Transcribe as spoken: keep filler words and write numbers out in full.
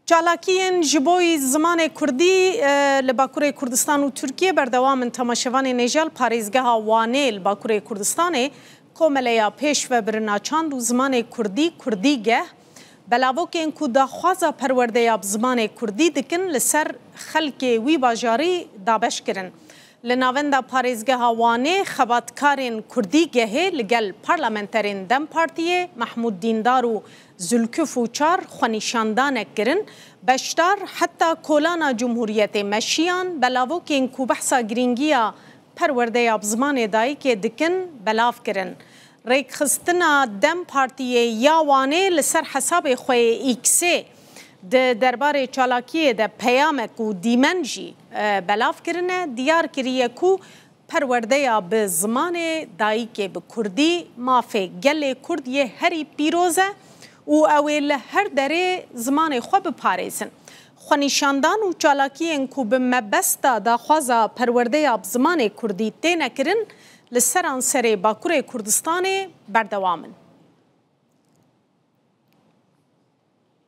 Çalakiyên ji bo zimanê kurdî, e, li Bakurê Kurdistan û Tirkiyê berdewam in. Temaşevanên hêja, li parêzgeha Wanê li Bakurê Kurdistanê, Komeleya Pêşvebirina Çand û Zimanê Kurdî, Kurdîgeh, belavokên ku daxwaza perwerdeya bi zimanê kurdî dikin, li ser xelkê wî bajarî dabeş kirin. Li navenda parêzgeha Wanê xebatkarên Kurdîgehê li gel parlamenterên DEM Partiyê Mehmûd Dîndar û Zulkif Uçar xwenîşandanek kirin. Beşdar heta Kolana Cumhuriyetê meşiyan, belavokên ku behsa girîngiya perwerdeya bi zimanê dayikê dikin, belav kirin. Rêkxistina DEM Partiyê ya Wanê li ser hesabê xwe yê X-ê di derbarê çalakiyê de peyamek û dîmen jî, e, belav kirine. Diyar kiriye ku perwerdeya bi zimanê dayikê, bi kurdî, mafê gelê kurd yê herî pîroz e û ew ê li her derê zimanê xwe biparêzin. Xwenîşandan û çalakiyên ku bi mebesta daxwaza perwerdeya bi zimanê kurdî têne kirin, li seranserê Bakurê Kurdistanê berdewam in.